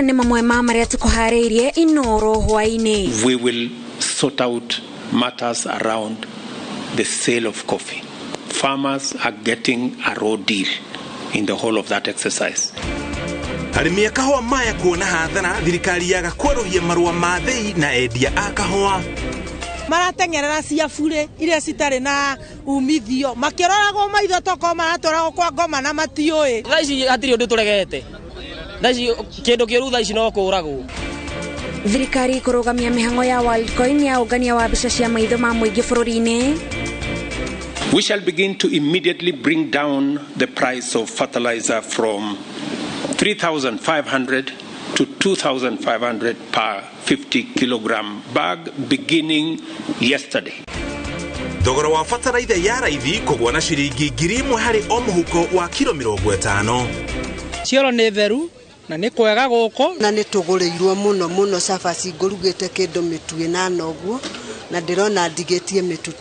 Maya nĩ mamwe ma marĩa tũkũharĩirie Inoro hwaĩ-inĩ. We will sort out matters around the sale of coffee. Farmers are getting a raw deal in the whole of that exercise. Arĩmi a kahũa maya kuona hathara thirikari yaga kwerũhia marũa ma thĩi na endia a kahũa. Marateng'erera cia burĩ iria citarĩ na umithio, makĩroragwo maitho tokorwo maratwaragwo kwa ngoma na matiũĩ. Thaa ici hatirĩ ũndũ tũregete, thaa ici kĩndũ kĩũru thaa ici no kũragwo. Thirikari kũrũgamia mĩhang'o ya Worldcoin ya ũngania wa mbeca cia maitho ma mũingĩ bũrũri-inĩ. We shall begin to immediately bring down the price of fertilizer from 3,500 to 2,500 per 50 kilogram bag beginning yesterday. Thogora wa bataraitha ya raithi kũgwa na ciringi 1,000 harĩ o mũhuko wa kiro 50. Cioro nĩ theru na nĩ kwega gũkũ. Na nĩ tũgũrĩirwo mũno mũno cabaci ngũrugĩte kĩndũ mĩtu ĩnana ũguo na ndĩrona ndigĩtie mĩtu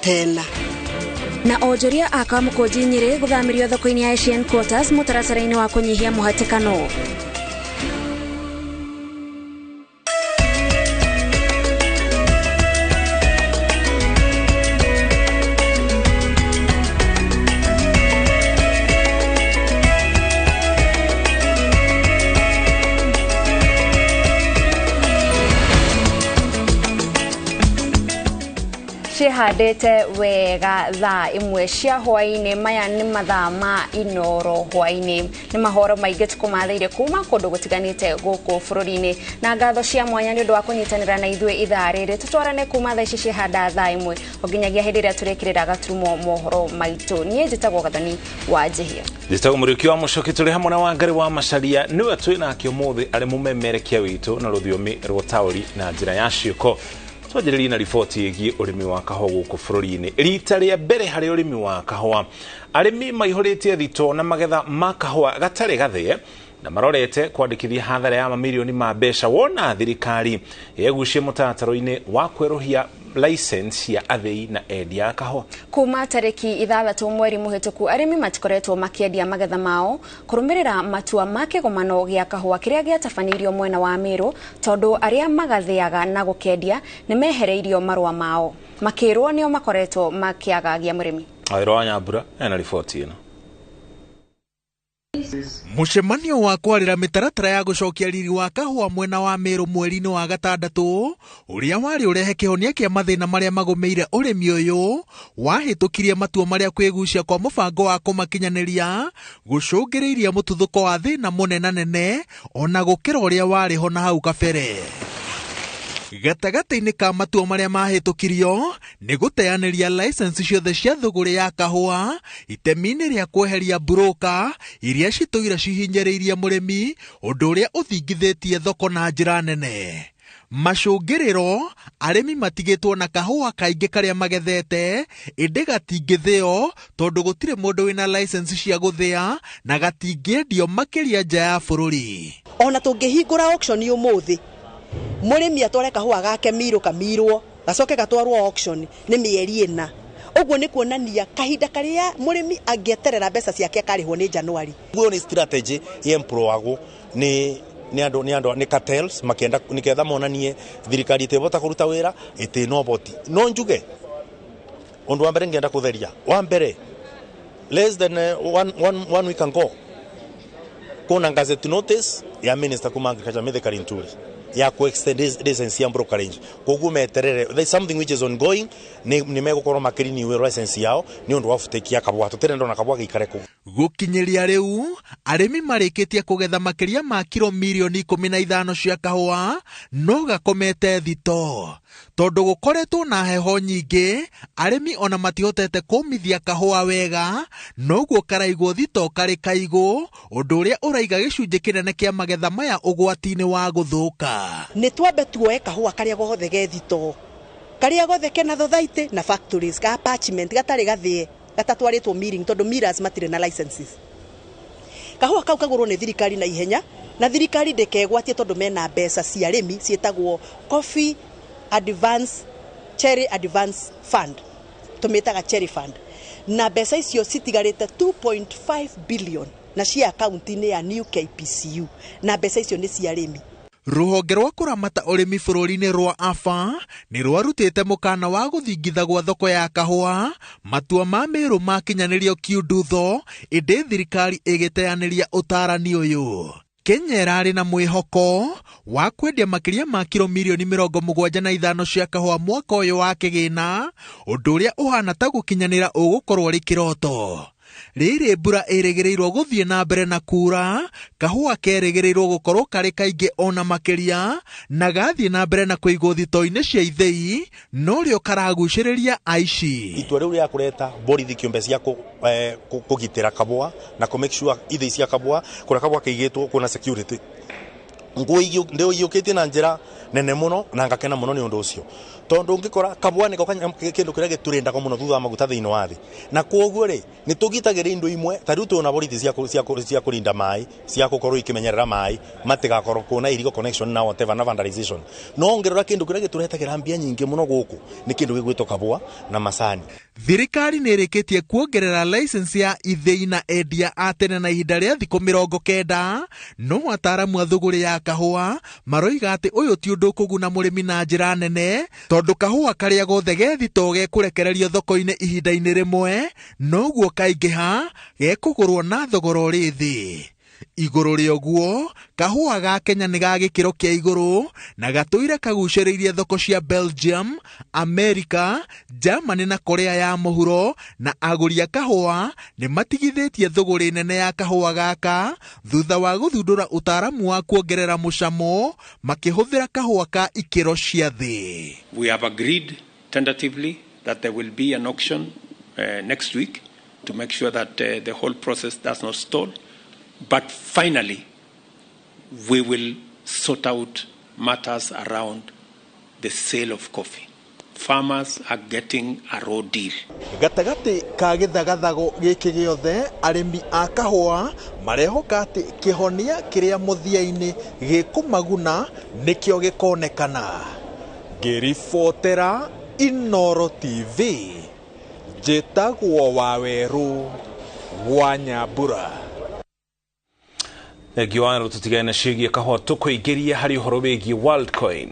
tena. Na onjoria a Kamũkũnji Nyĩrĩ gũthamĩrio thoko-inĩ ya Asian Quarters mũtaratara-inĩ wa kũnyihia mũhatĩkano. Cihandĩte wega thaa imwe cia hwaĩ-inĩ. Maya nĩ mathaa ma Inoro hwaĩ-inĩ. Nĩ mahoro maingĩ tũkũmathĩire kuma kũndũ gũtiganĩte gũkũ bũrũri-inĩ, na ngatho cia mwanya nĩ ũndũ wa kũnyitanĩra na ithuĩ ithaa rĩrĩ. Tũtwarane kuma thaa ici cihanda thaa imwe o nginyagia hĩndĩ ĩrĩa tũrĩkĩrĩra gaturumo mohoro maitũ. Niĩ njĩtagwo Gathoni wa Njihia. Njĩtagwo Mũriũki wa Mũcoki, tũrĩ hamwe na Wangari wa Macharia, nĩwe twĩ nake ũmũthĩ arĩ mũmemerekia witũ na rũthiomi rwa taũri na njĩra ya ciĩko. Twanjĩrĩrie na riboti ĩgiĩ ũrĩmi wa kahũa gũkũ bũrũri-inĩ. Rita rĩa mbere harĩ ũrĩmi wa kahũa, arĩmi maihũrĩtie thito na magetha ma kahũa gatarĩ gathĩe na marorete kwandĩkithia hathara ya mamirioni ma mbeca wona thirikari yegucie mũtaratara-inĩ wa kwerũhia license ya athĩi na endia a kahũa. Kuma tarĩki 6 mweri mũhĩtũku, arĩmi matikoretwo makĩendia magetha mao kũrũmĩrĩra matua ma kĩgomano gĩa kahũa kĩrĩa gĩatabanĩirio mwena wa Meru, tondũ arĩa magathĩaga na gũkĩendia nĩ mehereirio marũa mao makĩrwo nĩo makoretwo makĩagagia mũrĩmi. Waĩro wa Nyambura ena riboti ĩno. Mũcemanio wa kwarĩra mĩtaratara ya gũcokia riri wa kahũa mwena wa Meru mweri-inĩ wa gatandatũ ũrĩa warĩ ũrehe kĩhonia kĩa mathĩna marĩa magũmĩire ũrĩmi ũyũ wahĩtũkirie matua marĩa kwĩgucia kwa mũbango wa kũmakinyanĩria gũcũngĩrĩirie mũtuthũko wa thĩna mũnenanene ona gũkĩra ũrĩa warĩ ho na hau kabere. Gatagatĩ-inĩ ka matua marĩa mahĩtũkirio nĩ gũteanĩria license ciothe cia thũgũrĩ ya kahũa itemi-inĩ rĩa kweheria broker iria citũire cihinyĩrĩirie mũrĩmi, ũndũ ũrĩa ũthingithĩtie thoko na njĩra nene. Macũngĩrĩro, arĩmi matigĩtwo na kahũa kaingĩ karĩa magethete ĩndĩ gatingĩthĩo tondũ gũtirĩ mũndũ wĩna license cia gũthĩa na gatingĩendio makĩria nja ya bũrũri. Ona tũngĩhingũra auction ũmũthĩ, mũrĩmi atware kahũa gake Meru kamirwo gacoke gatwarwo auction nĩ mĩeri ĩna. Ũguo nĩ kuonania kahinda karĩa mũrĩmi angĩeterera mbeca ciake akarĩhwo nĩ Januari. Guo nĩ strategy yemploagwo nĩ andũ nĩ andũ nĩ cartels makĩenda nĩgetha monanie thirikari ĩtĩbota kũruta wĩra ĩtĩ no boti. No njuge ũndũ wa mbere ngĩenda kũtheria wa mbere, less than one week ago kuna gazette notice ya minister kuma agriculture Mithika Linturi ya ku extend license ya brokerage. Koguo meterere, there is something which is ongoing, ni megũkorwo makĩrenew license yao nĩ ũndũ wa buteki kabwa tũtirĩ ndona kabwa gĩikare kũu. Gũkinyĩria rĩu arĩmi marĩkĩtie kũgetha makĩria ma kiro mirioni 15 cia kahũa no gakomete thito tondũ gũkoretwo na heho nyingĩ. Arĩmi ona matihotete kũmithia kahũa wega, noguo karaigwo thito karĩ kaigũ, ũndũ ũrĩa ũraiga gĩcunjĩ kĩnene kĩa magetha maya ũgwati-inĩ wa gũthũka. Nĩ twambe tuoe kahũa karĩa gothe ge thito, karĩa gothe kena thothaitĩ na factories ka parchment gatarĩ gathĩe gatatwarĩtwo milling tondũ millers matirĩ na licenses. Kahũa kau kagũrwo nĩ thirikari na ihenya, na thirikari ndĩkegwatie tondũ mena mbeca cia arĩmi ciĩtagwo Coffee Advance, Cherry Advance Fund, tũmĩtaga Cherry Fund, na mbeca icio citigarĩte 2.5 billion Na cia akaunti-inĩ ya New KPCU na mbeca icio nĩ cia arĩmi. Rũhonge rwa kũramata ũrĩmi bũrũri-inĩ rwa AFA nĩ rwarutĩte mũkana wa gũthingitha gwa thoko ya kahũa matua ma Mĩrũ makinyanĩrio kiundutho ĩndĩ thirikari ĩgĩteanĩria ũtarani ũyũ. Kenya ĩrarĩ na mwĩhoko wa kwendia makĩria ma kiro mirioni 75 cia kahũa mwaka ũyũ wa kĩgĩna, ũndũ ũrĩa ũhana ta gũkinyanĩra ũgũkorwo rĩ kĩroto. Rĩrĩ mbura ĩrĩgĩrĩirwo gũthiĩ na mbere na kura, kahũa kerĩgĩrĩirwo gũkorwo karĩ kaingĩ ona makĩria na gathiĩ na mbere na kũigwo thito-inĩ cia ithĩi norĩo karagucĩrĩria aici. Itua rĩu rĩa kũreta borithi kĩũmbe cia kũgitĩra kabũa na kũ make sure ithĩi cia kabũa kũrĩa kabũa kaigĩtwo kwĩna security ndĩũiyũkĩtie na njĩra nene mũno na ngakena mũno nĩ ũndũ ũcio tondũ ũngĩkora kabũa nĩko kĩndũ kĩrĩa gĩtũrĩndagwo mũno thutha wa maguta thĩinĩ wa thĩ na kwoguo rĩ nĩ tũgitagĩra indo imwe ta rĩu twĩna borithi cia kũrinda maĩ cia gũkorwo ikĩmenyerera maĩ matigakorwo kuona illegal connection na whatever na vandalization no ũngĩrora kĩndũ kĩrĩa gĩtũretagĩra mbia nyingĩ mũno gũkũ nĩ kĩndũ gĩgwĩtwo kabũa na macani. Thirikari nĩ ĩrĩkĩtie kuongerera license ya ithĩi na endia a tene na ihinda rĩa thikũ 90 no ataaramu a thũgũrĩ ya kahũa maroiga atĩ ũyũ ti ũndũ ũkũguna mũrĩmi na njĩra nene tondũ kahũa karĩa gothe ge thitoo gekũrekererio thoko-inĩ ihinda-inĩ rĩmwe noguo kaingĩha gekũgũrwo na thogora ũrĩ thĩ. Igũrũ rĩa ũguo kahũa ga Kenya nĩ ga gĩkĩro kĩa igũrũ na gatũire kagucĩrĩirie thoko cia Belgium, America, Germany na Korea ya mũhuro na agũri a kahũa nĩ matigithĩtie thũgũrĩ nene ya kahũa gaka thutha wa gũthundũra ũtaaramu wa kuongerera mũcamo makĩhũthĩra kahũa ka ikĩro cia thĩ. We have agreed tentatively that there will be an auction next week to make sure that the whole process does not stall. But finally, we will sort out matters around the sale of coffee. Farmers are getting a raw deal. Gatagatĩ ka gĩthagathago gĩkĩ gĩothe arĩmi a kahũa marehoka atĩ kĩhonia kĩrĩa mũthia-inĩ gĩkũmaguna nĩkĩo gĩkonekana. Ngĩribotera Inooro TV, njĩtagwo Wawerũ wa Nyambura. Thengiũ wa tũtigane na ciĩgiĩ kahũa tũkũingĩria harĩ ũhoro wĩgiĩ Worldcoin.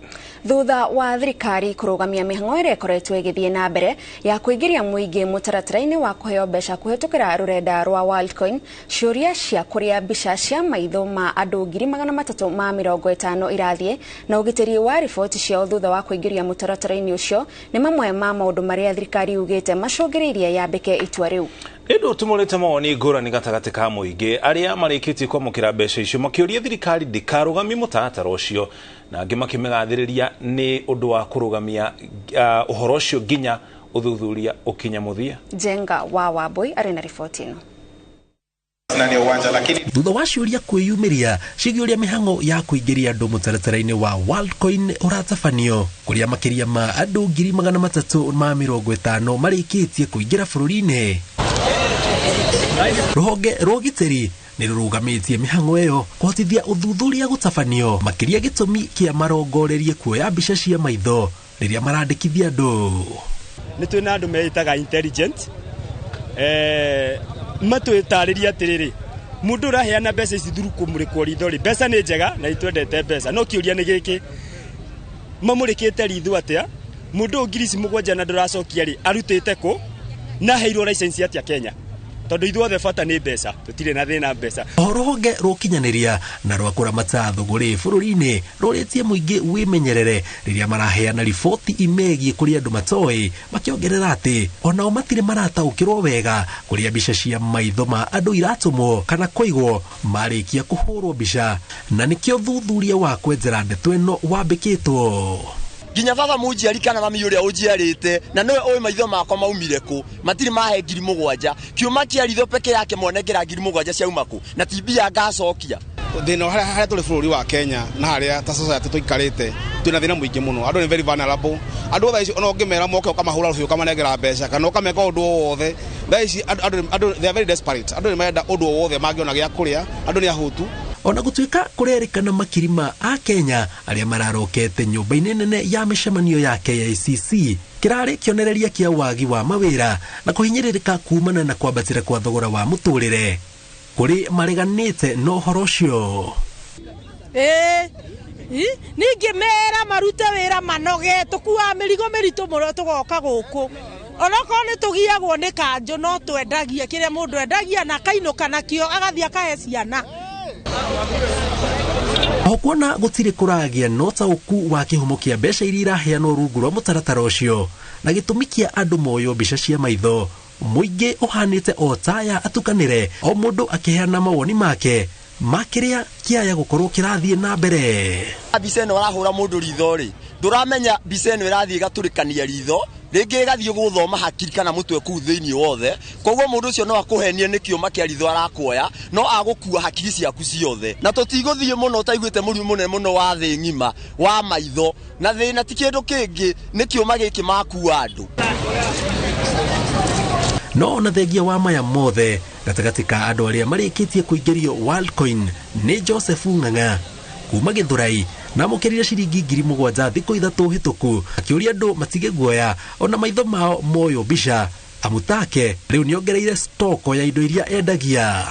Thutha wa thirikari kũrũgamia mĩhang'o ĩrĩa ĩkoretwo ĩgĩthiĩ na mbere ya kũingĩria mũingĩ mũtaratara-inĩ wa kũheo mbeca kũhĩtũkĩra rũrenda rwa Worldcoin, ciũria cia kũrĩa mbica cia maitho ma andũ 350 irathiĩ na ũgitĩri wa riboti ciao thutha wa kũingĩria mũtaratara-inĩ ũcio nĩ mamwe ma maũndũ marĩa thirikari yugĩte macũngĩrĩirie yambĩke itua rĩu. Nĩ ũtumũrĩte mawoni ngũrani gatagatĩ ka mũingĩ arĩa marĩkĩtie kwamũkĩra mbeca icio makĩũria thirikari ndĩkarũgamie mũtaratara ũcio na angĩ makĩmĩgathĩrĩria nĩ ũndũ wa kũrũgamia ũhoro ũcio nginya ũthuthuria ũkinya mũthia. Njenga wa Wambui arĩ na riboti ĩno. Thutha wa ciũria kwĩyumĩria ciĩgiĩ ũrĩa mĩhang'o ya kũingĩria andũ mũtaratara-inĩ wa Worldcoin ũratabanio kũrĩa makĩria ma andũ 350 marĩkĩtie kũingĩra bũrũri-inĩ. Rũhonge rwa ũgitĩri nĩ rũrũgamĩtie mĩhang'o ĩyo kũhotithia ũthuthuria gũtabanio makĩria gĩtũmi kĩa marongorerie kuoya mbica cia maitho rĩrĩa marandĩkithia andũ. Nĩ twĩna andũ meĩtaga intelligent matwĩtarĩria atĩrĩrĩ mũndũ ũraheana mbeca ici thuru kũmũrĩkwo ritho rĩ mbeca nĩ njega na itwendete mbeca no kĩũria nĩ gĩkĩ mamũrĩkĩte ritho atĩa mũndũ ũyũ 7,000 na ndũracokia rĩ arutĩte kũ na heirwo license atĩa Kenya tondũ ithuothe bata nĩ mbeca tũtirĩ na thĩna mbeca. Rũhonge rũkinyanĩria na rwa kũramata thũgũrĩ bũrũri-inĩ rũrĩtie mũingĩ wĩmenyerere rĩrĩa maraheana riboti imegiĩ kũrĩ andũ matoĩ makĩongerera atĩ onao matirĩ marataũkĩrwo wega kũrĩa mbica cia maitho ma andũ iratũmwo kana kũigwo marĩkia kũhũrwo mbica na nĩkĩo thuthuria wa kwenjera ndeto ĩno wambĩkĩtwo. Nginya baba munjiari kana mami uria unjiarite na niwe ui maitho makwa maumire ku matiri mahe 7,000 kiuma kia ritho peke yake mwanengera 7,000 ciauma ku na ti mbia ngacokia. Thina haria turi bururi wa Kenya na haria ta society tuikarite twina thina muingi muno andu ni very vulnerable andu thaa ici ona ungimera moke ukamahura rubiu ukamanengera mbeca kana ukameka undu o wothe thaa ici andu they are very desperate andu ni marenda undu o wothe mangiona gia kuria andu ni ahutu. Ona gũtuĩka kũrerĩkana makiri ma a Kenya arĩa mararokete nyũmba-inĩ nene ya mĩcemanio ya KICC kĩrarĩ kĩonereria kĩa wagi wa mawĩra na kũhinyĩrĩrĩka kumana na kwambatĩra kwa thogora wa mũtũrĩre. Kũrĩ mareganĩte na ũhoro ũcio. Ningĩ mera marute wĩra manoge tũkuaga mĩrigo mĩritũ mũno tũgoka gũkũ onokorwo nĩ tũgiagwo nĩ kanjũ no twendagia kĩrĩa mũndũ endagia na akainũka nakĩo agathiĩ akahe ciana. O kuona gũtirĩ kũragĩa na ũtaũku wa kĩhumo kĩa mbeca iria iraheanwo rungu rwa mũtaratara ũcio na gĩtũmi kĩa andũ moywo mbica cia maitho, mũingĩ ũhanĩte o taya atukanĩre, o mũndũ akĩheana mawoni make ma kĩrĩa kĩaya gũkorwo kĩrathiĩ na mbere. Mbica ĩno ũrahũra mũndũ ritho rĩ, ndũramenya mbica ĩno ĩrathiĩ ĩgatũrĩkania ritho, rĩngĩ ĩgathiĩ gũthoma hakiri kana mũtwe kũu thĩinĩ wothe. Koguo mũndũ ũcio no akũhenie nĩ kĩũma kĩa ritho arakuoya, no agũkua hakiri ciaku ciothe. Na tũtigũthiĩ mũno ũtaiguĩte mũrimũ mũnene mũno wa thĩ ng'ima wa maitho, na thĩna ti kĩndũ kĩngĩ nĩ kĩũma gĩkĩ makua andũ. No ona thengia wa maya mothe gatagatĩ ka andũ arĩa marĩkĩtie kũingĩrio Worldcoin nĩ Joseph Ng'ang'a kuma Gĩthũrai, na amũkĩrire ciringi 7,000 thikũ 3 hĩtũku, akĩũria andũ matige guoya ona maitho mao moywo mbica amutake rĩu nĩongereire stoko ya indo iria endagia.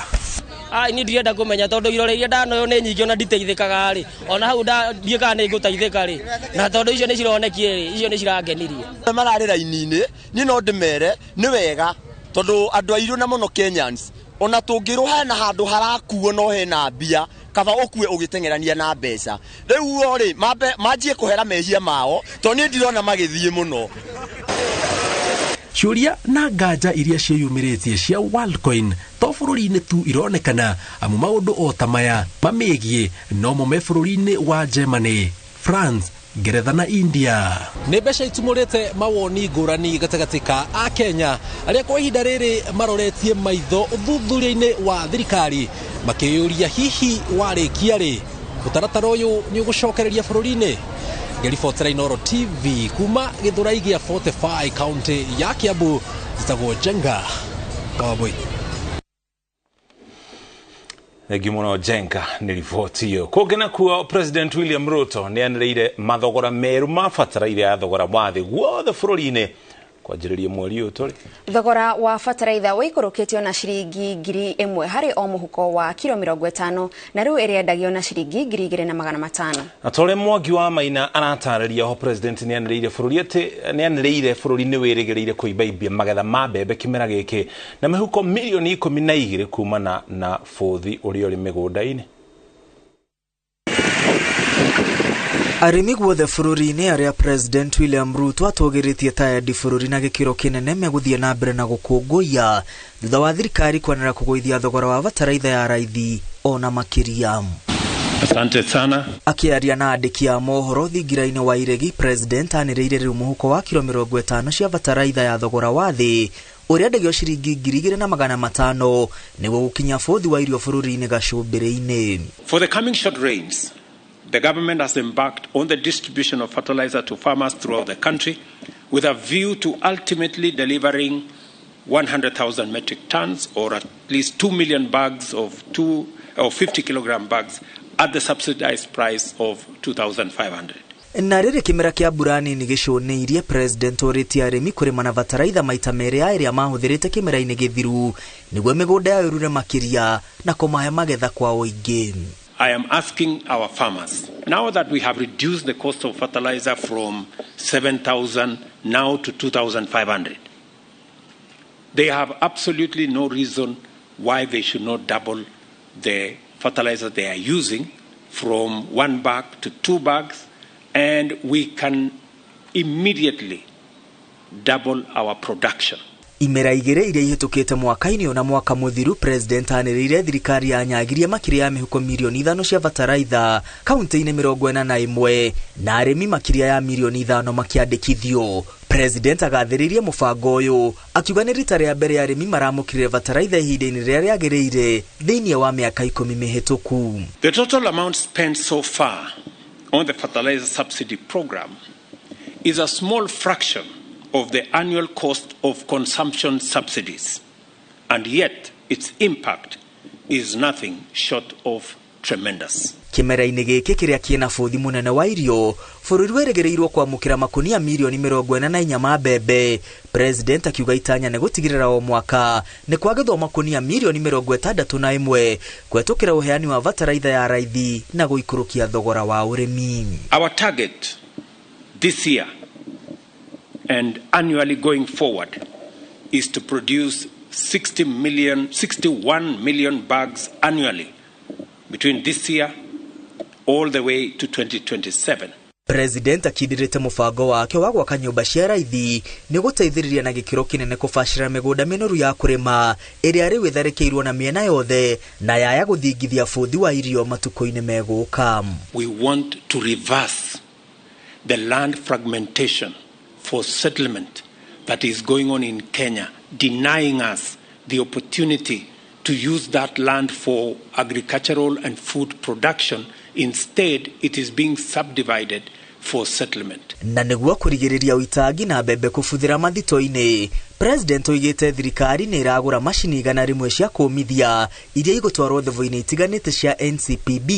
Ai ni ndirenda kũmenya tondũ irore iria ndanoyo nĩ nyingĩ ona nditeithĩkaga rĩ, ona hau ndiĩ kana nĩ ngũteithĩka rĩ, na tondũ icio nĩ cironekie rĩ, icio nĩ cirangenirie. Mararĩ raini-inĩ, niĩ no ndĩmere nĩ wega tondũ andũ airũ na mũno Kenyans ona tũngĩrwo hena handũ harakuo no hena mbia, kaba ũkue ũgĩteng'erania na mbeca. Rĩu rĩ manjie kũhera mehia mao tondũ niĩ ndirona magĩthiĩ mũno. Ciũria na nganja iria ciĩyumĩrĩtie cia Worldcoin to bũrũri-inĩ tu ironekana, amu maũndũ o ta maya mamĩgiĩ no mo me bũrũri-inĩ wa Germany, France, Ngeretha na India. Nĩ mbeca itumũrĩte mawoni ngũrani gatagatĩ ka Akenya arĩa kwa ihinda rĩrĩ maroretie maitho ũthuthuria-inĩ wa thirikari makĩyũria hihi warĩkia rĩ mũtaratara ũyũ nĩ ũgũcokereria bũrũri-inĩ. Ngĩribotera Inooro TV kuma Gĩthũrai gĩa 45 kaunti ya Kiambu, njĩtagwo Njenga Wambui. Thengiũ mũno Njenga nĩ riboti ĩyo. Kũngĩ nakuo President William Ruto nĩ anĩrĩire mathogora merũ ma bataraitha ya thogora wa thĩ guothe bũrũri-inĩ kwanjĩrĩria mweri ũyũ tũrĩ. Thogora wa bataraitha wĩikũrũkĩtio na ciringi 1,000 harĩ o mũhuko wa kiro 50 na rĩu ĩrĩendagio na ciringi 2,500. Na ta ũrĩa Mwangi wa Maina aratarĩria ho, President nĩ anĩrĩire bũrũri atĩ nĩ anĩrĩire bũrũri nĩ wĩrĩgĩrĩire kũimbaimbia magetha ma mbembe kĩmera gĩkĩ na mĩhuko mirioni 12 kumana na bũthi ũrĩa ũrĩ mĩgũnda-inĩ. Arĩmi guothe bũrũri-inĩ arĩa President William Ruto atũgĩrĩtie ta endi bũrũri na gĩkĩro kĩnene megũthiĩ na mbere na gũkũngũiya thutha wa thirikari kwanĩrĩra kũgũithia thogora wa bataraitha ya raithi ona makĩria. Asante sana. Akĩaria na andĩki a mohoro thingira-inĩ wa Iregi, President anĩrĩire rĩu mũhuko wa kiro 50 cia bataraitha ya thogora wa thĩ ũrĩa endagio ciringi 2,500 nĩguo gũkinya bũthi wa irio bũrũri-inĩ gacũmbĩrĩ-inĩ. For the coming short rains, the government has embarked on the distribution of fertilizer to farmers throughout the country with a view to ultimately delivering 100,000 metric tons or at least 2 million bags of 50 kilogram bags at the subsidized price of 2,500. Na rĩrĩ kĩmera kĩa mbura nini gĩcũnĩirie, President orĩtie arĩmi kũrĩma na bataraitha maita merĩ ya ĩrĩa mahũthĩrĩte kĩmera-inĩ gĩthiru nĩguo mĩgũnda yao ĩrure makĩria na kũmahe magetha kwa ũingĩ. I am asking our farmers, now that we have reduced the cost of fertilizer from 7,000 now to 2,500, they have absolutely no reason why they should not double the fertilizer they are using from 1 bag to 2 bags, and we can immediately double our production. Imera igĩrĩ iria ihĩtũkĩte mwaka-inĩ na mwaka mũthiru, President anĩrĩire thirikari yanyagirie makĩria ya mĩhuko mirioni 5 cia bataraitha kaunti-inĩ 41 na arĩmi makĩria ya mirioni 5 makĩandĩkithio. President agathĩrĩirie mũbango ũyũ akiuga nĩ rita rĩa mbere arĩmi maramũkĩrire bataraitha ihinda-inĩ rĩrĩa rĩagĩrĩire thĩinĩ wa mĩaka 10 mĩhĩtũku. The total amount spent so far on the fertilizer subsidy program is a small fraction of the annual cost of consumption subsidies, and yet its impact is nothing short of tremendous. Kĩmera-inĩ gĩkĩ kĩrĩa kĩna bũthi mũnene wa irio, bũrũri wĩrĩgĩrĩirwo kwamũkĩra makunia mirioni 44 ma mbembe. President akiuga itanya nĩ gũtigĩrĩra o mwaka nĩ kwagethwo makunia mirioni 61 kũhetũkĩra ũheani wa bataraitha ya raithi na gũikũrũkia thogora wa ũrĩmi. Our target this year and annually going forward is to produce 61 million bags annually between this year all the way to 2027. President akindĩrĩte mũbango wake wa gwaka nyũmba cia raithi nĩ gũteithĩrĩria na gĩkĩro kĩnene kũbacĩra mĩgũnda mĩnoru ya kũrĩma ĩrĩa rĩu ĩtharĩkĩirwo na mĩena yothe na yaya gũthingithia bũthi wa irio matukũ-inĩ megũka. We want to reverse the land fragmentation for settlement that is going on in Kenya, denying us the opportunity to use that land for agricultural and food production. Instead, it is being subdivided for settlement. Na nĩguo kũrigĩrĩria ũitangi na mbembe kũbuthĩra mathito-inĩ, President oigĩte thirikari nĩ ĩragũra macini 100 cia kũmithia iria igũtwarwo thobo-inĩ itiganĩte cia NCPB,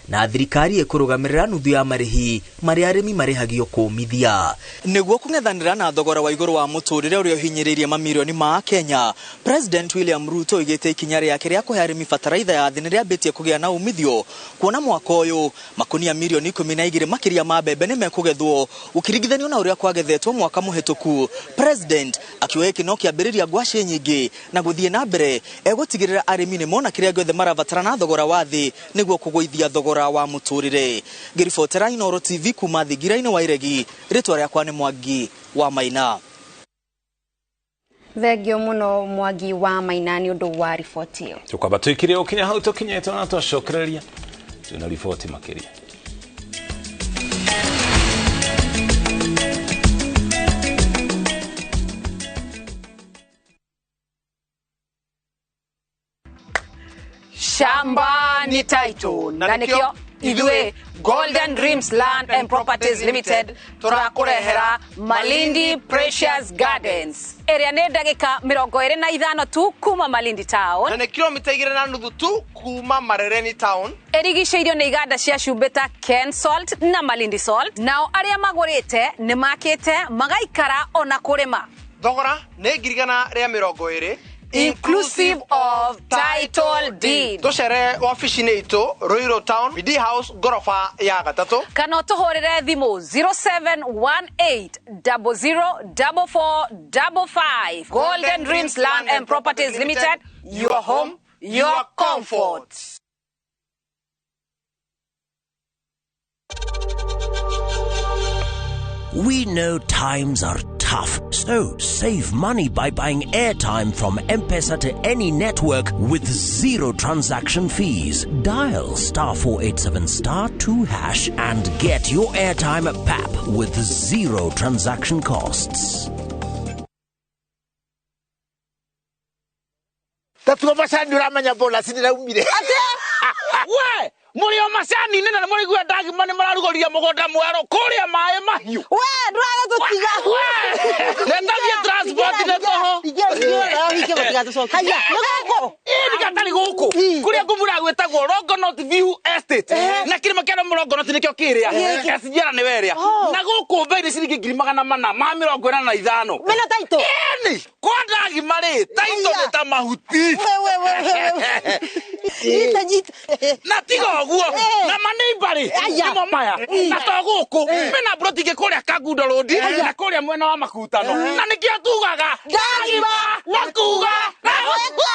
na thirikari ĩkũrũgamĩrĩra nuthu ya marĩhi marĩa arĩmi marĩhagio kũmithia. Nĩguo kũng'ethanĩra na thogora wa igũrũ wa mũtũrĩre ũrĩa ũhinyĩrĩirie mamirioni ma Kenya, President William Ruto oigĩte ikinya rĩake rĩa kũhe arĩmi bataraitha ya thĩ nĩ rĩambĩtie kũgĩa na umithio, kuona mwaka ũyũ makunia mirioni 12 makĩria ma mbembe nĩ mekũgethwo ũkĩringithanio na ũrĩa kwagethetwo mwaka mũhĩtũku. President akiuga gĩkĩ no kĩambĩrĩria ngwacĩ nyingĩ na gũthiĩ na mbere egũtigĩrĩra arĩmi nĩ mona kĩrĩa gĩothe marabatara na thogora wa thĩ nĩguo kũgũithia thogora wa mũtũrĩre. Ngĩribotera Inooro TV kuma thingira-inĩ wa Iregi, rĩtwa rĩakwa nĩ Mwangi wa Maina. Thengio mũno Mwangi wa Maina nĩ ũndũ wa riboti ĩyo. Tũkwamba twĩkire ũkinya hau tũkinyĩte na twacokereria twĩna riboti makĩria. Shamba ni title na nikio ithuĩ Golden Dreams Land and Properties Limited tũrakũrehera Malindi Precious Gardens ĩrĩa nĩ ndagĩka 25 tu kuma Malindi Town na nĩ kilomita 2.5 tu kuma Marereni Town. Ĩrigicĩirio nĩ iganda cia cumbĩ ta Ken Salt na Malindi Salt, nao arĩa magũrĩte nĩ makĩte magaikara ona kũrĩma. Thogora nĩ 120,000 inclusive of title deed. Tucere wabici-inĩ itũ Ruiru Town, BD House ngoroba ya 3, kana ũtũhũrĩre thimũ 0718004455. Golden Dreams Land and Properties Limited, your home, your comfort. We know times are tough, so save money by buying airtime from M-Pesa to any network with zero transaction fees. Dial *487*2# and get your airtime at PAP with zero transaction costs. Tatuo macani uramenya bonus ndiraumire. We muri o macani nĩ na mũrĩigua ndagima nĩ mararugũria mũgũnda mwerũ kũrĩa maĩ mahiũ. We ndũragũtũtiga. Netathie transport nĩ toho. Haya, nĩ gũkũ. Ĩ nĩ gatarĩ gũkũ. Kũrĩa ngũmura gwĩtagwo Longonot View Estate. Na kĩrĩma kĩa Longonot nĩkĩo kĩrĩa. SGR nĩ werĩa. Na gũkũ mbei nĩ ciringi 485. Mena taito. Ĩni, kwa ndagima rĩ, taito nĩ ta mahuti. Nyita nyita. Na tiga ũguo, na maneiba rĩ, nĩmo maya. Na to gũkũ, mena broti ingĩ kũrĩa Kangundo Road, na kũrĩa mwena wa Makutano. Na nĩkĩo tugaga, ndagima na kuga na gwĩka.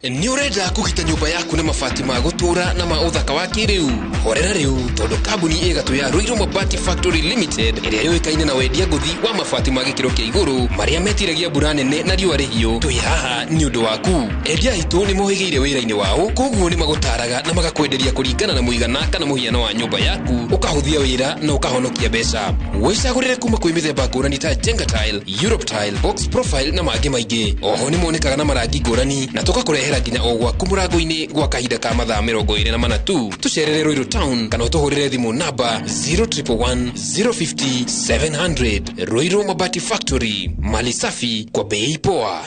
Nĩ ũrenda kũgita nyũmba yaku na mabati ma gũtũũra na ma ũthaka wa kĩrĩu? Horera rĩu tondũ kambuni ĩ gatũ ya Ruiru Mabati Factory Limited ĩrĩa yũĩkaine na wendia ngũthi wa mabati ma gĩkĩro kĩa igũrũ marĩa metiragia mbura nene na riũa rĩhiũ, twĩ haha nĩ ũndũ waku. Endia aitũ nĩ mohĩgĩire wĩra-inĩ wao, koguo nĩ magũtaraga na magakwenderia kũringana na mũigana kana mũhiano wa nyũmba yaku, ũkahũthia wĩra na ũkahonokia mbeca. Wĩcagũrĩre kuma kwĩ mĩthemba ngũrani ta Jenga Tile, Europe Tile, Box Profile na mangĩ maingĩ. Oho nĩ monekaga na marangi ngũrani na tũgakũrehera nginya o gwaku mũrango-inĩ gwa kahinda ka mathaa 24 tu. Tũcerere Ruiru Town kana ũtũhũrĩre thimũ namba 0111 050 700. Ruiru Mabati Factory, mali safi kwa bei poa.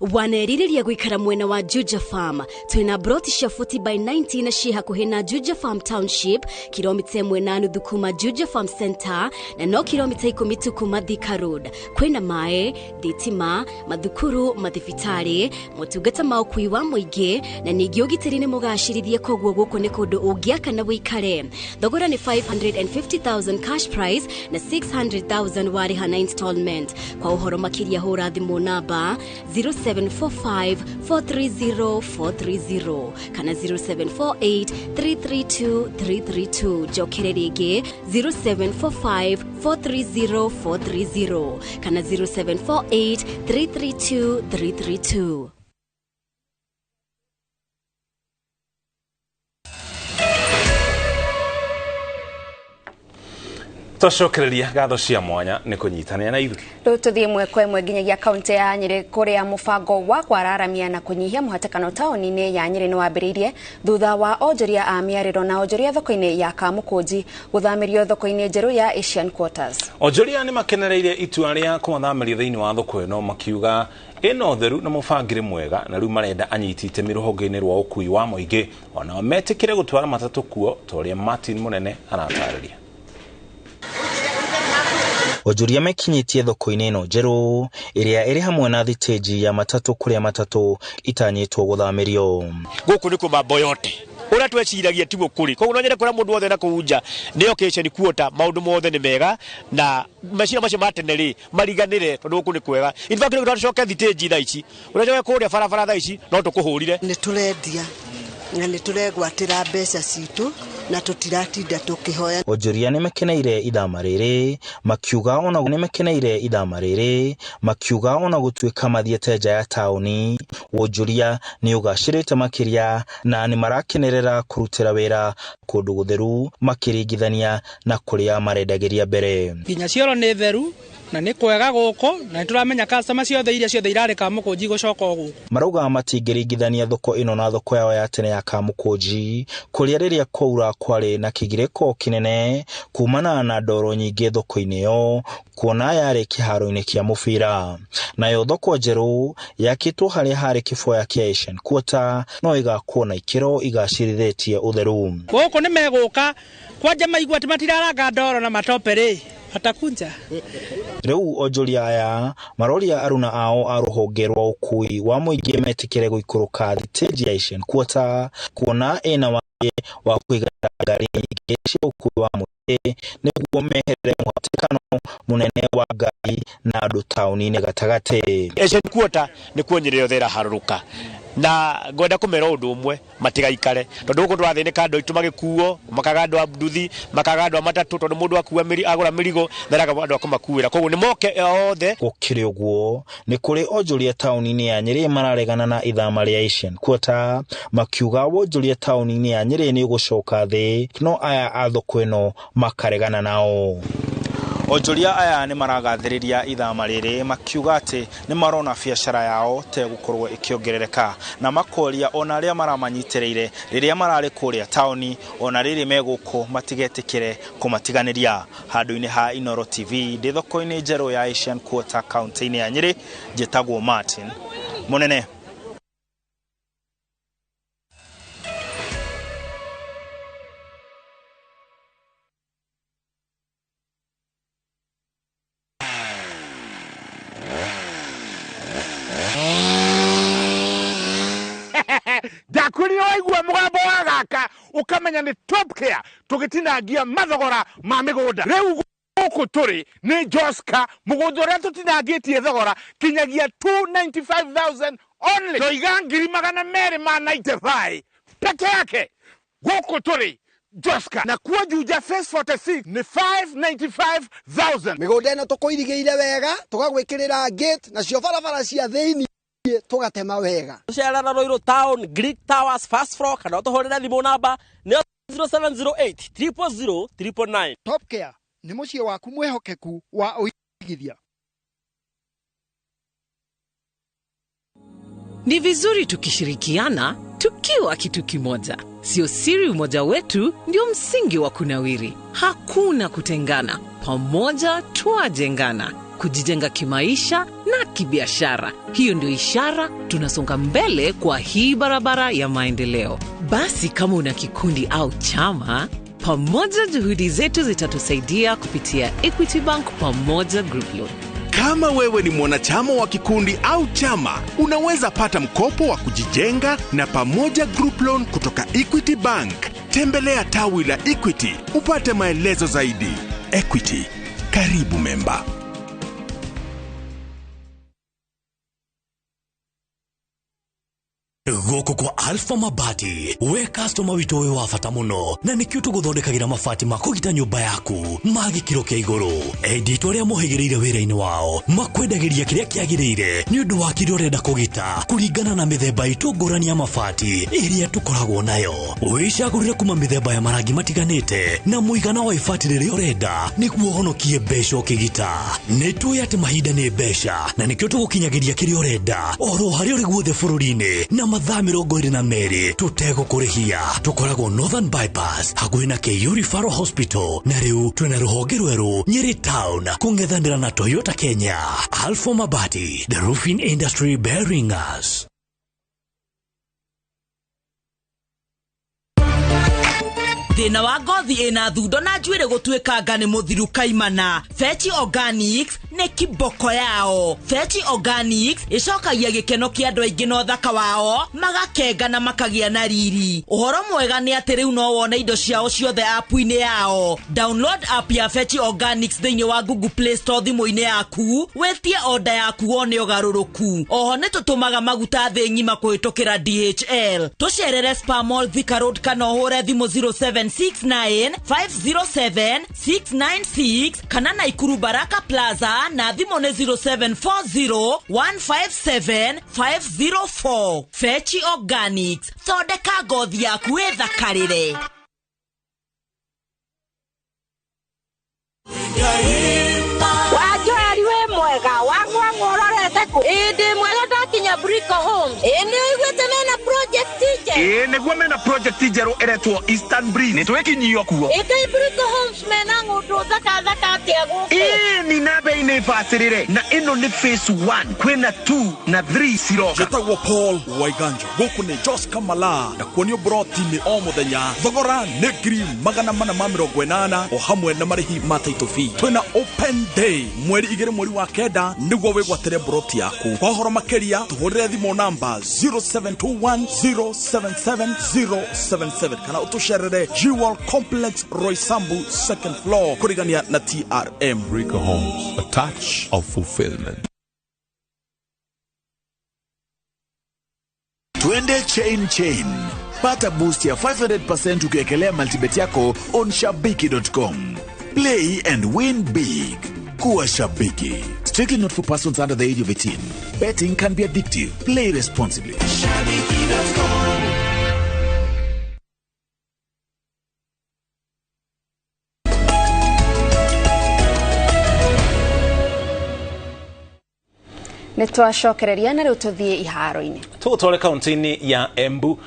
Wanerirĩria gũikara mwena wa Juja Farm. Twĩna broti cia 40 by 90 na ciĩ hakuhĩ na Juja Farm Township, kilomita 1.5 kuma Juja Farm Center na no kilomita 10 tu kuma Thika Road. Kwĩna maĩ, thitima, mathukuru, mathibitarĩ, motungata ma ũkui wa mũingĩ na ningĩ ũgitĩri nĩ mũgacĩrithie, koguo gũkũ nĩ kũndũ ũngĩaka na wĩikare. Thogora nĩ 550,000 cash price na 600,000 warĩha na installment. Kwa ũhoro makĩria hũra thimũ namba 0745 430 430 kana 0748 332 332. Njokere rĩngĩ 0745 430 430 kana 0748 332 332. Twacokereria ngatho cia mwanya nĩ kũnyitanĩra na ithuĩ. Rĩu tũthiĩ ĩmwe kwa ĩmwe nginyagia kaunti ya Nyĩrĩ kũrĩa mũbango wa kwararamia na kũnyihia mũhatĩkano taũni-inĩ ya Nyĩrĩ nĩ wambĩrĩirie thutha wa onjoria a mĩarĩro na onjoria thoko-inĩ ya Kamũkũnji gũthamĩrio thoko-inĩ njerũ ya Asian Quarters. Onjoria nĩ makenereire itua rĩa kũmathamĩria thĩinĩ wa thoko ĩno makiuga ĩno theru na mũbangĩre mwega, na rĩu marenda anyiti itemi rũhonge-inĩ rwa ũkui wa mũingĩ onao metĩkĩre gũtwara matatũ kuo ta ũrĩa Martin Mũnene aratarĩria. Onjoria mekinyĩtie thoko-inĩ ĩno njerũ ĩrĩa ĩrĩ hamwe na thitĩnji ya matatũ kũrĩa matatũ itanyĩtwo gũthamĩrio. Gũkũ nĩ kũmambo yote ũrĩa tweciragia tiguo kũrĩ, koguo no nyende kwĩra mũndũ wothe na kũu nja nĩ occasion kuota maũndũ mothe nĩ mega na meciria macio ma tene rĩ mariganĩre tondũ gũkũ nĩ kwega. In fact rĩu tũcoke thitĩnji thaa ici, ũrĩa kũrĩa barabara thaa ici no tũkũhũrire. Nĩ tũrendia na nĩ tũregwatĩra mbeca citũ na tũtiratinda tũkĩhoya. Onjoria nĩ makeneire ithama rĩrĩ makiuga ona nĩ makeneire ithama rĩrĩ makiuga ona gũtuĩka mathiĩte nja ya taũni, wonjoria nĩ ũgacĩrĩte makĩria na nĩ marakenerera kũrutĩra wĩra kũndũ gũtheru makĩringithania na kũrĩa marendagĩria mbere. Nginya cioro nĩ theru na nĩ kwega gũkũ na nĩ tũramenya customer ciothe iria ciothe irarĩ Kamũkũnji gũcoka o gũkũ. Marauga matingĩringithania thoko ĩno na thoko yao ya tene ya Kamũkũnji kũrĩa rĩrĩa kwaura kwarĩ na kĩgirĩko kĩnene kumana na ndoro nyingĩ thoko-inĩ ĩyo kuona yarĩ kĩharo-inĩ kĩa mũbira. Nayo thoko njerũ yakĩtwo harĩa harĩ kĩboya kĩa Asian Quarter no ĩgakwo na ikĩro igacĩrithĩtie ũtheru. Gũkũ nĩ megũka kwanja maigua atĩ matiraranga ndoro na matope rĩ atakunja. Rĩu onjoria aya maroria aruna ao a rũhonge rwa ũkui wa mũingĩ metĩkĩre gũikũrũka thitĩnji ya Asian Quarter kuona ĩna wa kũiga ngari nyingĩ cia ũkui wa mũingĩ nĩguo meherere mũhatĩkano mũnene wa ngari na andũ taũni-inĩ gatagatĩ. Asian Quarter nĩkuo Nyĩrĩ yothe ĩraharũrũka na ngwenda kũmera ũndũ ũmwe matigaikare tondũ gũkũ tũrathĩnĩka andũ aitũ magĩkuo makaga andũ a nduthi makaga andũ a matatũ tondũ mũndũ akua agũra mĩrigo nĩaraga andũ a kũmakuĩra, koguo nĩ moke othe. Gũkĩrĩ ũguo nĩ kũrĩ onjoria taũni-inĩ ya Nyĩrĩ mararegana na ithama rĩa Asian Quarter makiuga wonjoria taũni-inĩ ya Nyĩrĩ nĩ ũgũcoka thĩ, no aya a thoko ĩno makaregana nao. Onjoria aya nĩ maragathĩrĩria ithama rĩrĩ makiuga atĩ nĩ marona biacara yao te gũkorwo ĩkĩongerereka na makoria ona arĩa maramanyitĩrĩire rĩrĩa mararĩ kũrĩa taũni ona rĩrĩ megũkũ matigetĩkĩre kũmatiganĩria. Handũ-inĩ ha Inooro TV ndĩ thoko-inĩ njerũ ya Asian Quarter kaunti-inĩ ya Nyĩrĩ, njĩtagwo Martin Mũnene. Ndakwĩrire waigua mũgambo wa gaka ũkamenya nĩ Top Care tũgĩtinangia mathogora ma mĩgũnda. Rĩu gũkũ tũrĩ nĩ Joska, mũgũnda ũrĩa tũtinangĩtie thogora kinyagia 295,000 only. Ndoiga 295 peke yake. Gũkũ tũrĩ Joska na kuo Juja Phase 46 nĩ 595,000. Mĩgũnda ĩno tũkũirigĩire wega tũgagwĩkĩrĩra gate nacio barabara cia thĩinĩ tugatema wega. Tucerera Ruiru Town, Greek Towers, first floor kana ũtũhũrĩre thimũ namba nĩ 0708 000 999. Top Care nĩ mũciĩ waku mwĩhokeku wa ũigithia. Ni vizuri tukishirikiana tukiwa kitu kimoja. Sio siri umoja wetu ndio msingi wa kunawiri. Hakuna kutengana, pamoja twajengana. kujijenga kimaisha na kibiashara. Hiyo ndio ishara tunasonga mbele kwa hii barabara ya maendeleo. Basi kama una kikundi au chama, pamoja juhudi zetu zitatusaidia kupitia Equity Bank Pamoja Group Loan. Kama wewe ni mwanachama wa kikundi au chama, unaweza pata mkopo wa kujijenga na Pamoja Group Loan kutoka Equity Bank. Tembelea tawi la Equity upate maelezo zaidi. Equity, karibu memba. Gũkũ kwa Alpha Mabati we customer witũ wĩ wa bata mũno na nĩkĩo tũgũthondekagĩra mabati ma kũgita nyũmba yaku ma gĩkĩro kĩa igũrũ. Endi itũ arĩa mohĩgĩrĩire wĩra-inĩ wao makwendagĩria kĩrĩa kĩagĩrĩire nĩ ũndũ wa kĩrĩa ũrenda kũgita kũringana na mĩthemba itũ ngũrani ya mabati ĩrĩa tũkoragwo nayo. Wĩcagũrĩre kuma mĩthemba ya marangi matiganĩte na mũigana wa ibati rĩrĩa ũrenda nĩguo ũhonokie mbeca ũkĩgita. Nĩ tũĩ atĩ mahinda nĩ mbeca na nĩkĩo tũgũkinyagĩria kĩrĩa ũrenda oro harĩa ũrĩ guothe bũrũri-inĩ na mathaa 22 tũtegũkũrĩhia. Tũkoragwo Northern Bypass hakuhĩ na KU Referral Hospital na rĩu twĩna rũhonge rwerũ Nyeri Town kũng'ethanĩra na Toyota Kenya. Alpha Mabati, the roofing industry bearing us. Thĩna wa ngothi ĩna thundo na njuĩrĩ gũtuĩkanga nĩ mũthiru kaimana. Fetch Organics nĩ kiboko yao. Fetch Organics ĩcokagia gĩkeno kĩa andũ aingĩ na ũthaka wao, magakenga na makagĩa na riri. Ũhoro mwega nĩ atĩ rĩu no wone indo ciao ciothe app-inĩ yao. Download app ya Fetch Organics thĩinĩ wa Google Play Store thimũ-inĩ yaku, wĩtie order yaku wone ũgarũrũku. Oho nĩ tũtũmaga maguta thĩ ng'ima kũhĩtũkĩra DHL. Tũcerere Spa Mall Thika Road kana ũhũre thimũ 0769 507 696 kana Naikuru Baraka Plaza na thimũ nĩ 0740 157 504. Fetch Organics, thondeka ngothi yaku ĩthakarĩre. Wajoeri wĩ mwega wang'wang'wa ũrorete kũ? Ĩĩ ndĩ mwega ndakinya Brico Homes. Ĩĩ nĩ ũiguĩte mena project njerũ? Ĩĩ nĩguo mena project njerũ ĩretwo Eastern Breeze. Nĩ twĩkinyio kuo. Ĩ kaĩ Brico Homes mena ng'ũndũ thaka thaka atĩa gũkũ? Ĩĩ ni na bei nĩ bacĩrĩre na ĩno nĩ phase 1 kwĩna 2 na 3 ciroka. Njĩtagwo Paul Waiganjo, gũkũ nĩ Jos Kamala na kuonio broti nĩ o mũthenya. Thogora nĩ 480,000 o hamwe na marĩhi ma title fee. Twĩna open day mweri 2 mweri wa 9 nĩguo wĩgwatĩre broti yaku. Kwa ũhoro makĩria tũhũrĩre thimũ namba 0721077077 kana ũtũcerere Jewel Complex Roysambu second floor kũrigania na TRM. Brico Homes, a touch of fulfillment. Twende chain chain. Pata boost ya 500% ukiwekelea multibet yako on shabiki.com. Play and win big. Kuwa Shabiki. Strictly not for persons under the age of 18. Betting can be addictive. Play responsibly. Shabiki.com. Nĩ twacokereria na rĩu tũthiĩ iharo-inĩ. Tũgũtware kaunti-inĩ ya Embu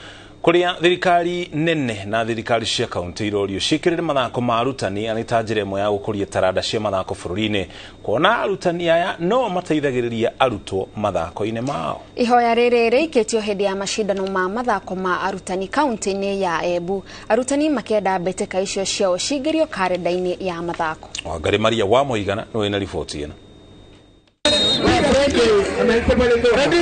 kuria thirikari nene na thirikari cia kaunti irorio ciĩkĩrĩre mathako ma arutani arĩ ta njĩra ĩmwe ya gũkũria taranda cia mathako bũrũri-inĩ kuona arutani aya no mateithagĩrĩria arutwo mathako-inĩ mao. Ihoya rĩrĩ rĩikĩtio hĩndĩ ya macindano ma mathako ma arutani kaunti-inĩ ya Embu, arutani makĩenda mbĩtĩka icio ciao cingĩrio karenda-inĩ ya mathako. Wangari Maria wa Mũigana nĩwe na riboti ĩno.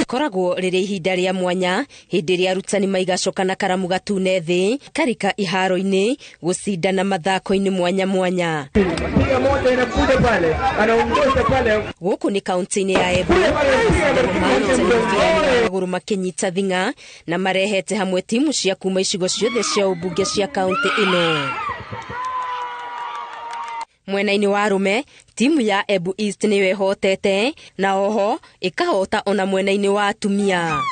Koragwo rĩrĩ ihinda rĩa mwanya hĩndĩ ĩrĩa arutani maigacoka na karamu gatune thĩ karika iharo-inĩ gũcindana mathako-inĩ mwanya mwanya. Gũkũ nĩ kaunti-inĩ ya Embu, magũrũ makĩnyita thing'a na marehete hamwe timu cia kuma icigo ciothe cia ũmbunge cia kaunti ĩno. Mwena-inĩ wa arũme, timu ya Embu East nĩyo ĩhotete na oho ĩkahota ona mwena-inĩ wa atumia.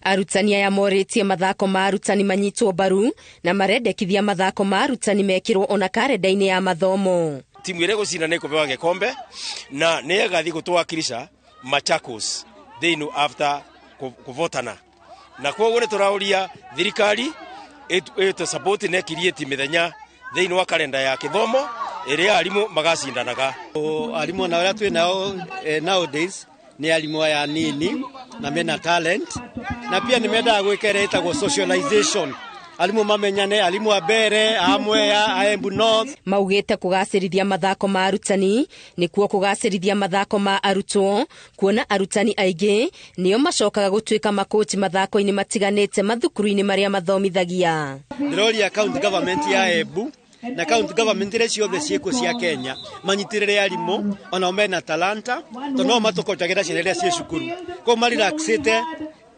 Arutani aya morĩtie mathako ma arutani manyitwo mbaru na marendekithia mathako ma arutani mekĩrwo ona karenda-inĩ ya mathomo. Timu ĩrĩa ĩgũcinda nĩ ĩkũhewa gĩkombe na nĩ ĩgathiĩ gũtũwakilisha Machakos thĩinĩ after kũvotana, na kwoguo nĩ tũraũria thirikari ĩtũ support na create mĩthenya thĩinĩ wa kalenda ya kĩthomo Ĩrĩa arimũ magacindanaga. Arimũ na arĩa twĩ nao nowadays nĩ arimũ aya nini na mena talent, na pia nĩ mendaga gwĩka ĩrĩa ĩtagwo socialization. Arimũ mamenyane, arimũ a Mbere, a Mwea, a Embu North. Maugĩte kũgacĩrithia mathako ma arutani nĩkuo kũgacĩrithia mathako ma arutwo, kuona arutani aingĩ nĩo macokaga gũtuĩka makochi mathako-inĩ matiganĩte mathukuru-inĩ marĩa mathomithagia. Ndĩroria county government ya Embu na county government iria ciothe ciĩkuo cia Kenya manyitĩrĩre arimũ onao mena talanta, tondũ no matũkochagĩra ciana iria ciĩ cukuru. Koguo marelaxĩte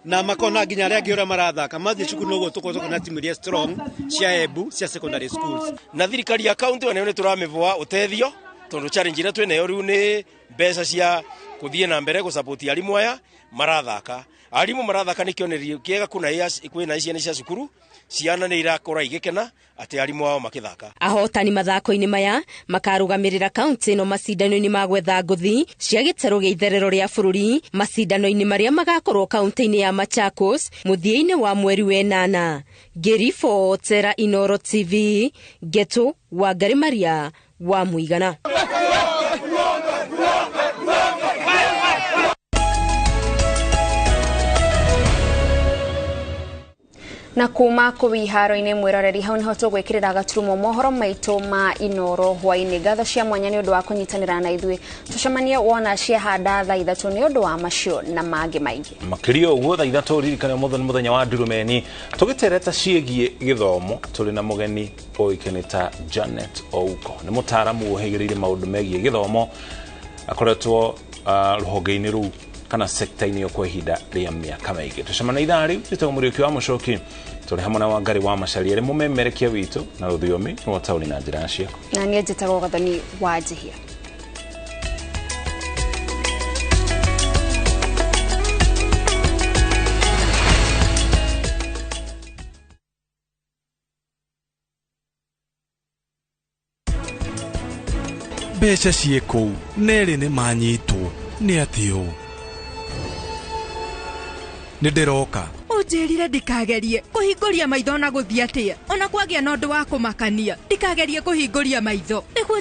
na makona nginya arĩa angĩ ũrĩa marathaka mathiĩ cukuru, noguo tũkorwo na timu iria strong cia Embu cia secondary schools. Na thirikari ya county onayo nĩ tũramĩvoa ũteithio, tondũ challenge ĩrĩa twĩnayo rĩu nĩ mbeca cia kũthiĩ na mbere gũsupport arimũ aya marathaka. Arimũ marathaka nĩ kĩonereria kĩega kwĩna ciana cia cukuru, ciana nĩ irakũra igĩkena atĩ arimũ ao makĩthaka. Ahotani mathako-inĩ maya makarũgamĩrĩra kaunti ĩno macindano-inĩ ma gwetha ngũthi cia gĩtarũ gĩa itherero rĩa bũrũri, macindano-inĩ marĩa magakorwo kaunti-inĩ ya Machakos mũthia-inĩ wa mweri wa ĩnana. Ngĩribotera Inooro TV, Ngetu Wangari Maria wa Mũigana. Na kuma kũu iharo-inĩ mwĩroreri, hau nĩho tũgwĩkĩrĩra gaturumo mohoro maitũ ma Inooro hwaĩ-inĩ. Ngatho cia mwanya nĩ ũndũ wa kũnyitanĩra na ithuĩ. Tũcemanie wona ciahanda thaa 3 nĩ ũndũ wa macio na mangĩ maingĩ. Makĩria ũguo thaa 3 ririkane ũmũthĩ nĩ mũthenya wa ndurumeni, tũgĩtereta ciĩgiĩ gĩthomo tũrĩ na mũgeni ũĩkaine ta Janet Ouko. Nĩ mũtaaramu ũhĩgĩrĩire maũndũ megiĩ gĩthomo, akoretwo rũhonge-inĩ rũu kana sekta-inĩ ĩyo kwa ihinda rĩa mĩaka mĩingĩ. Tũcemanie ithaa rĩu, njĩtagwo Mũriũki wa Mũcoki, tũrĩ hamwe na Wangari wa Macharia arĩ mũmemerekia witũ na rũthiomi rwa taũni na njĩra ciako. Na niĩ njĩtagwo Gathoni wa Njihia. Mbeca ciĩ kũu nerĩ nĩ manyitwo nĩ atĩ ũũ nĩ ndĩroka. Ũnjĩrire ndikagerie kũhingũria maitho na gũthiĩ atĩa, ona kwagĩa na ũndũ wa kũmakania ndikagerie kũhingũria maitho nĩguo.